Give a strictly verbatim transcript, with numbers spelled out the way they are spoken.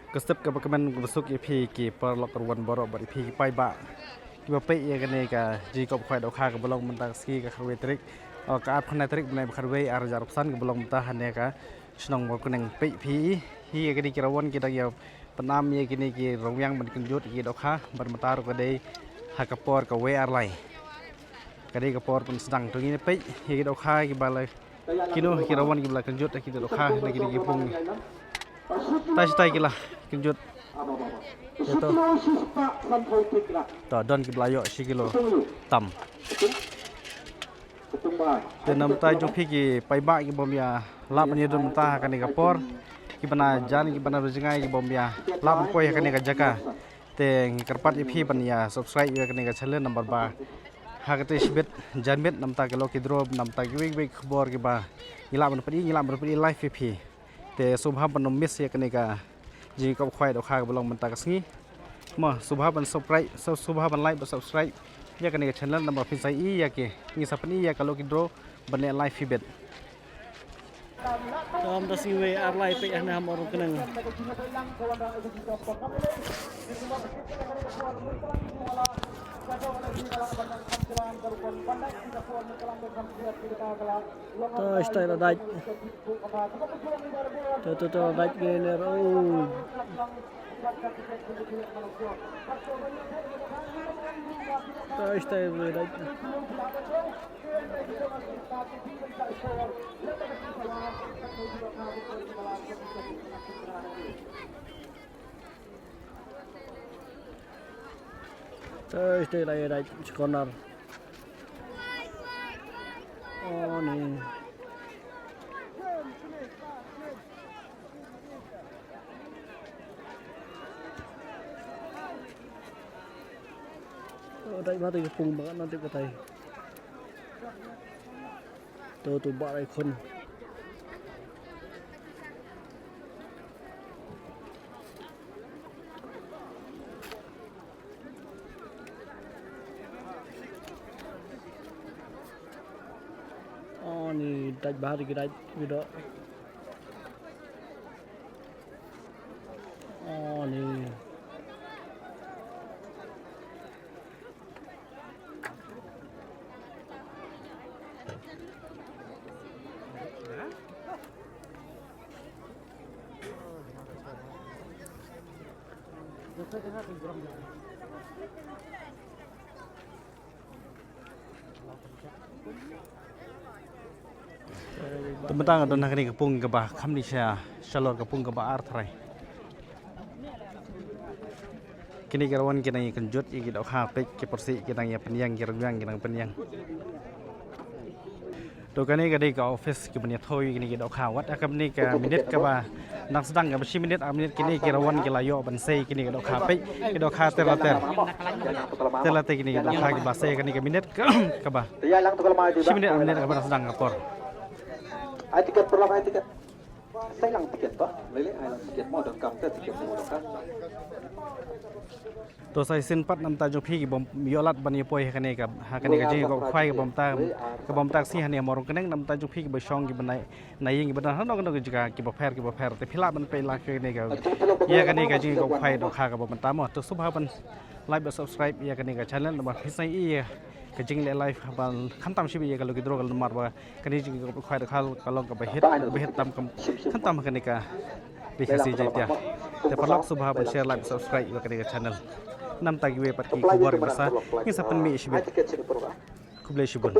Ka step kaba kmen kaba suk ïa phi ki paralok ruwan baroh bad ïa phi ki paidbah kiba peit ïa kane ka jingïakop khwai dohkha kaba long mynta ka sngi ka khatwei tarik, ka arphew khyndai tarik bnai ba khatwei ar hajar arphew san kaba long mynta hane ka shnong Mawryngkneng. Peit phi ïa kine ki rawon ki dang ïa pynam ïa kine ki rwiang ban kynjut ïa ki dohkha bad mynta ruh ka dei ha ka por kawei ar lai. Ka dei ka por pynsdang. To ngin peit ïa ki dohkha kiba la, kino ki rawon kiba la kynjut ïa ki dohkha na kine ki pung. Tai shi tai ki la kynjut. Ïa to. To don kiba la ïoh shi kilo tam. Te namar jong phi ki paidbah ki bym ïa lah ban ïa don mynta ha kane ka por, kiba na jan kiba na rujngai ki bym ïa lah ban poi ha kane ka jaka. Te ngi kyrpad ïa phi ban ïa subscribe ïa kane ka channel namar ba ha kata shibit janmiet namar ka lucky draw namar kiwei kiwei ki khubor kiba ngi lah ban pynïaid, ngi lah ban pynïaid live ïa phi. Te sngewbha ban ym miss ïa kane ka jingïakop khwai dohkha kaba long mynta ka sngi. Mo sngewbha ban subscribe, sngewbha ban like ban subscribe ïa kane ka channel namar phin sa ïohi ïa ki, ngi sa pynïaid ïa ka lucky draw ban leh live ïa phi. Kam da sngi wei ar lai peit hana ha Mawryngkneng. Tais tai la dait. To to to la dait ki ner. Oh. Tais tai la dait. Te te lai rai corner. Oh ni. Oh, dai ba dai pung ba nan dai ba dai. To to ba rai khun. Oh, ni dait bahar ki dait ki dok. Oh, ni. Te mynta nga don ha kane ka pung kaba kham ni sha shalor ka pung kaba ar tharai. Kine ki rawan ki nang ïa kynjut ïa ki dohkha peit ki pyrsi ki nang ïa pynïang ki rwiang ki nang pynïang. To kane ka dei ka office kiban ïathuh ïa kine ki dohkha wat ha kane ka minit kaba nang sdang kaba shi minit ar minit kine ki rawan ki la ïoh ban sei kine ki dohkha peit ki dohkha ter la ter. Ter la ter kine ki dohkha kiba sei kane ka minit kaba shi minit ar minit kaba nang sdang ka por. Ai tiket pyrlok ai tiket. Sai lang tiket ba lele ai lang tiket mo dang kam te tiket mo dang kam. To sa shisien pat namar jong phi ki bym ïoh lad ban ïa poi ha kane ka ha kane ka jingïakop khwai ka bym ta ka bym ta sngi ha ne ha Mawryngkneng namar jong phi kiba shong kiba na na ïing kiba don hano hano ka jaka kiba pher kiba pher te phi lah ban peit live ïa kane ka ïa kane ka jingïakop khwai dohkha ka bym ta mo to sngewbha ban like ban subscribe ïa kane ka channel namar phi sa ïohi ïa ka jingleh live ban khamtam shibit ïa ka lucky draw ka namar ba kane jingïakop khwai dohkha ka long kaba hit kaba hit tam kam khamtam ha kane ka B K C Jaintia. Te paralok sngewbha ban share like subscribe ïa kane ka channel. Namar kiwei pat ki khubor kiba sa ngin sa pynmih shibit. Khublei shibun.